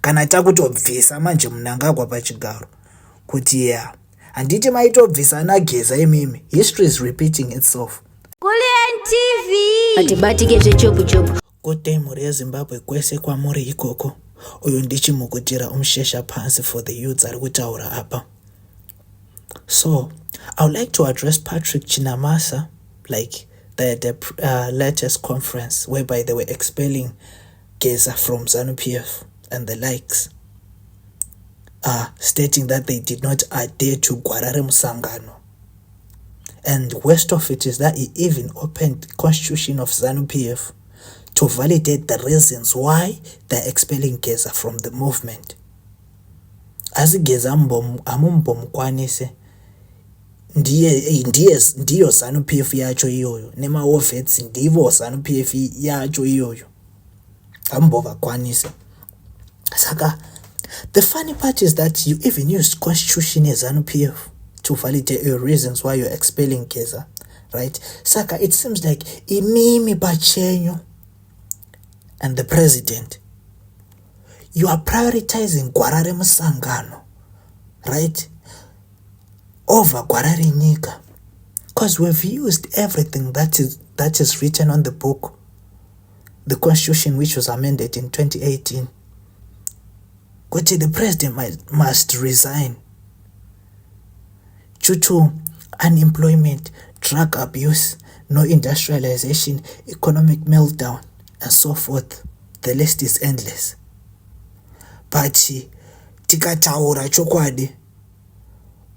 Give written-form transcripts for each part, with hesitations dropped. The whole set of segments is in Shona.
Kana takutobvisa manje Mnangagwa pachigaro kuti yeah, handiti maitobvisa ana Geza imimi. History is repeating itself. Kulliant TV. Atibatike zvechopu chopu. Good day mhuri yeZimbabwe kwese kwamuri ikoko. Uyu ndichimukutira umshesha phansi for the youths ari kutaura apa. So, I would like to address Patrick Chinamasa like the latest conference whereby they were expelling Geza from ZANU-PF and the likes, stating that they did not adhere to gwara remusangano. And worst of it is that he even opened the constitution of ZANU-PF to validate the reasons why they're expelling Geza from the movement. Asi Geza hamumbomukwanise, ndiye ndiye ndiyo ZANU-PF yacho iyoyo nemawar vets, ndivo ZANU-PF yacho iyoyo, hamumbovakwanise. Saka the funny part is that you even used constitution yeZANU-PF to validate your reasons why you're expelling Geza, right? Saka it seems like imimi pachenyu and the president, you are prioritizing gwara remusangano, right, over gwara renyika, because we've used everything that is written on the book, the constitution which was amended in 2018, kuti the president must resign due to unemployment, drug abuse, no industrialization, economic meltdown and so forth. The list is endless. But tikataura chokwadi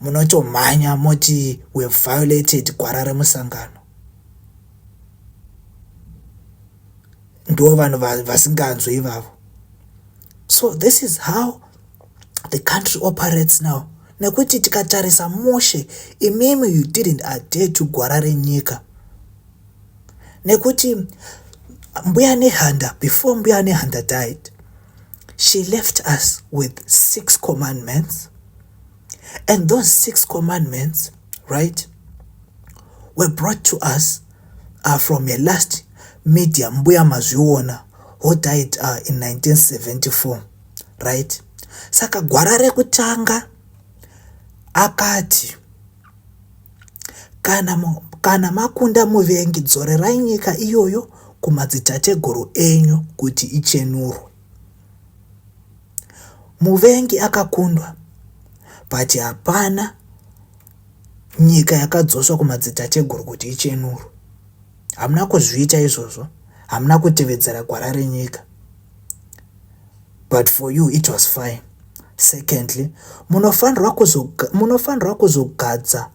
munotomhanya moti we violated gwara remusangano. Ndo vanhu vasinganzwi ivavo. So this is how the country operates now, nekuti tikatarisa mushe, imimi you didn't adhere to gwara renyika, nekuti Mbuya Nehanda, before Mbuya Nehanda died, she left us with 6 commandments, and those 6 commandments, right, were brought to us from a last media, Mbuya Mazviona, who died in 1974, right? Saka gwara rekutanga akati kana makunda muvengi, dzorerai nyika iyoyo kumadzitateguru enyu kuti ichenurwe. Muvengi akakundwa, but hapana nyika yakadzoswa kumadzitateguru kuti ichenurwe. Hamuna kuzviita izvozvo, hamuna kutevedzera gwara renyika. But for you it was fine. Secondly, munofanirwa kuzogadza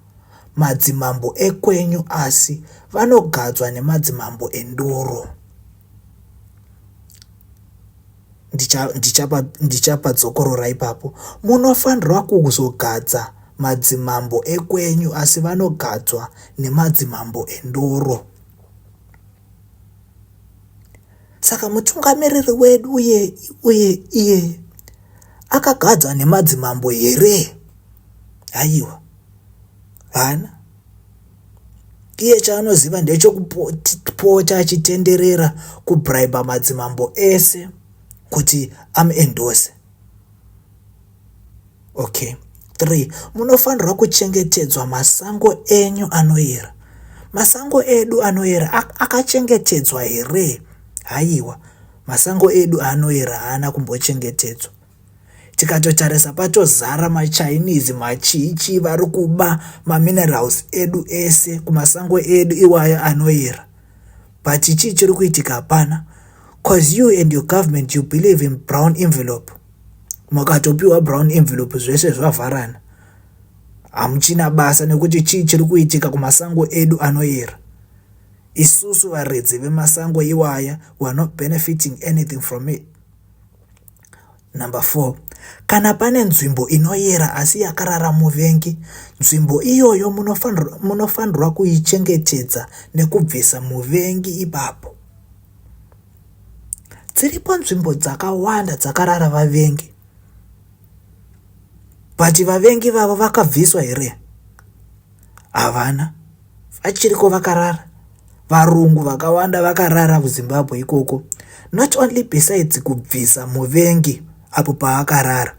madzimambo ekwenyu, asi vanogadzwa nemadzimambo endoro. Ndichapa dzokorora ipapo. Munofanirwa kuzogadza madzimambo ekwenyu, asi vanogadzwa nemadzimambo endoro. Saka mutungamiriri wedu uye iye akagadzwa nemadzimambo here? Haiwa, haana. Iye chaanoziva ndechekupota achitenderera kubraiba madzimambo ese kuti amuendose. Okay. 3, munofanirwa kuchengetedzwa masango enyu anoyera. Masango edu anoyera akachengetedzwa here? Haiwa, masango edu anoyera haana kumbochengetedzwa. Tikatotarisa patozara maChinese, machichi vari kuba maminerals edu ese kumasango edu iwayo anoyera. But chii chiri kuitika? Hapana. Cause you and your government, you believe in brown envelope. Makatopiwa brown envelope, zvese zvavharana, hamuchina basa nekuti chii chiri kuitika kumasango edu anoyera. Isusu varidzi vemasango iwaya, we are not benefiting anything from it. Number 4, kana pane nzvimbo inoyera asi yakarara muvengi, nzvimbo iyoyo munofanirwa kuichengetedza nekubvisa muvengi ipapo. Dziripo nzvimbo dzakawanda dzakarara vavengi, but vavengi vavo vakabviswa here? Havana, vachiriko vakarara. Varungu vakawanda vakarara kuZimbabwe ikoko. Not only besides kubvisa muvengi apo paakarara.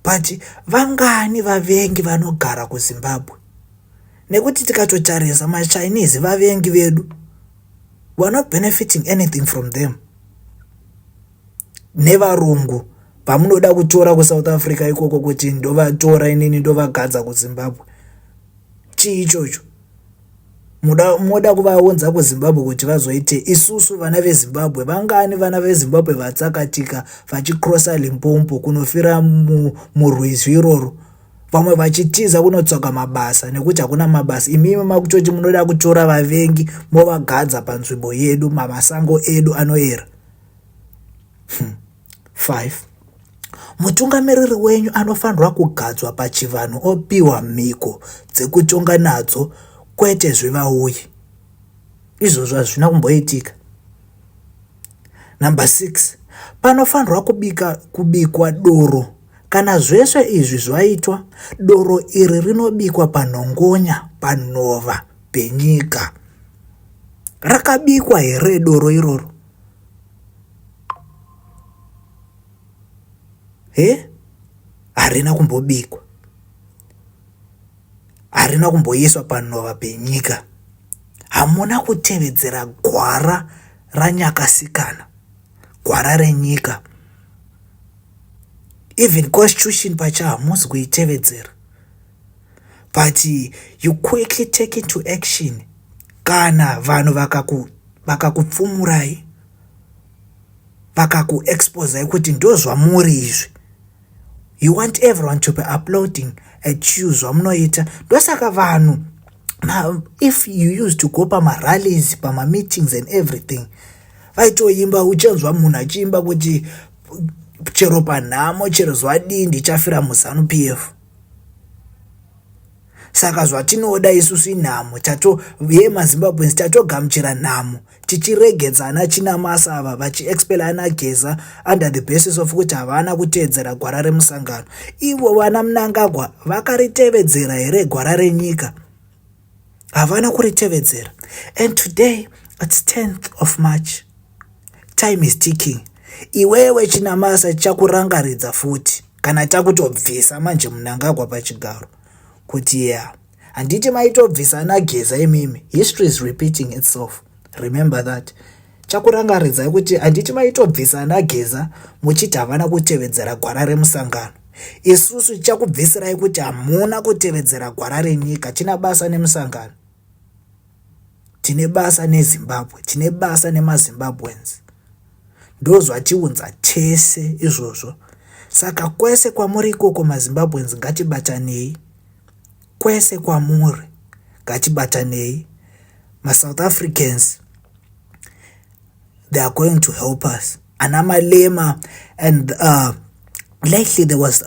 But vangani vavengi vanogara kuZimbabwe? Nekuti tikatotarisa maChinese vavengi vedu. We are not benefiting anything from them. Nevarungu vamunoda kutora kuSouth Africa ikoko kuti ndovatora inini ndovagadza kuZimbabwe. Chii ichocho? Muda, moda kuvaunza kuZimbabwe kuti vazoite isusu vana veZimbabwe vangani vana veZimbabwe vatsakatika vachikrosa Limpopo kunofira murwizi iroro vamwe vachitiza kunotsvaga mabasa nekuti hakuna mabasa imimi makutoti munoda kutora vavengi movagadza panzvimbo yedu mamasango edu anoera 5 hmm. Mutungamiriri wenyu anofanirwa kugadzwa pachivanhu opiwa mhiko dzekutonga nadzo kwete zvevauyi. Izvozvo hazvina kumboitika. Number 6. Panofanirwa kubika, kubikwa doro. Kana zvese izvi zvaitwa, doro iri rinobikwa panhongonya, panhova penyika. Rakabikwa here doro iroro? He? Harina kumbobikwa. Harina kumboiswa panhova penyika. Hamuna kutevedzera gwara ranyakasikana, gwara renyika. Even constitution pacha hamuzi kuitevedzera. But you quickly take into action kana vanhu vakakupfumurai vaka vakakuexposai kuti ndozvamuri izvi you want everyone to be uploading at you zvamunoita ndosaka vanhu if you used to go pamarallies pamameetings and everything vaitoimba uchanzwa munhu achiimba kuti chero panhamo chero zvadii ndichafira muzanu p f Saka zvatinoda isusu inhamo tato ye maZimbabweans tatogamuchira nhamo tichiregedza ana Chinamasa ava vachiexpel ana Geza under the basis of kuti havana kuteedzera gwara remusangano. Ivo vana Mnangagwa vakaritevedzera here gwara renyika? Havana kuritevedzera. And today it's 10th of March. Time is ticking. Iwewe Chinamasa chakurangaridza futi kana takutobvisa manje Mnangagwa pachigaro kuti yeah handiti maitobvisa ana Geza imimi. History is repeating itself. Remember that. Chakurangaridzai kuti handiti maitobvisa ana Geza muchiti havana kutevedzera gwara remusangano. Isusu tichakubvisirai kuti hamuna kutevedzera gwara renyika. Tina basa nemusangano. Tine basa neZimbabwe, tine basa nemaZimbabweans. Ndozvatiunza tese izvozvo. Saka kwese kwamuri ikoko maZimbabweans ngatibatanei. Kwese kwamuri ngatibatanei. MaSouth Africans they are going to help us. Ana Malema and lately there was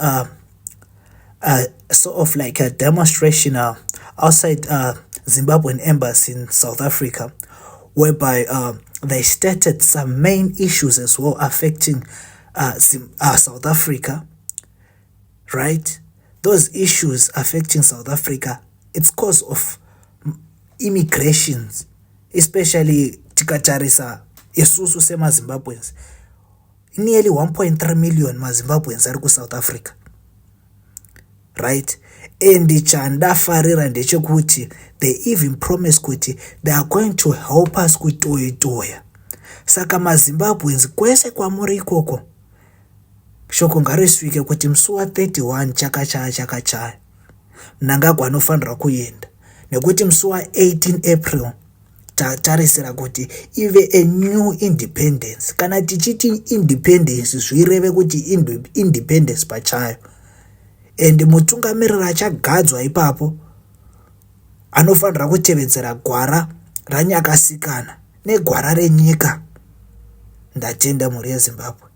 sort of like a demonstration outside Zimbabwean embassy in South Africa, whereby they stated some main issues as well affecting South Africa, right? Those issues affecting South Africa, it's cause of immigrations, especially tikatarisa isusu semaZimbabweans. Nearly 1.3 million maZimbabweans ari kuSouth Africa, right? And chandafarira ndechekuti they even promise kuti they are going to help us kutoyitoya. Saka maZimbabweans kwese kwamuri ikoko, shoko ngarisvike kuti musi wa31 chakachaya chakachaya Mnangagwa anofanirwa kuenda, nekuti musi wa18 April tatarisira kuti ive a new independence. Kana tichiti independence zvireve kuti independence pachayo, and mutungamiriri achagadzwa ipapo anofanira kutevedzera gwara ranyakasikana negwara renyika. Ndatenda mhuri yeZimbabwe.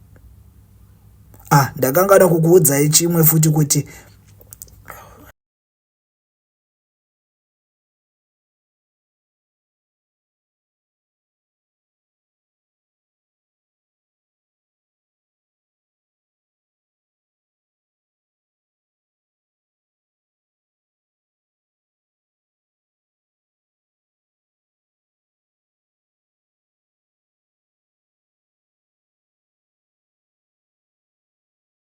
Ah, ndakangana kukuudzai chimwe futi kuti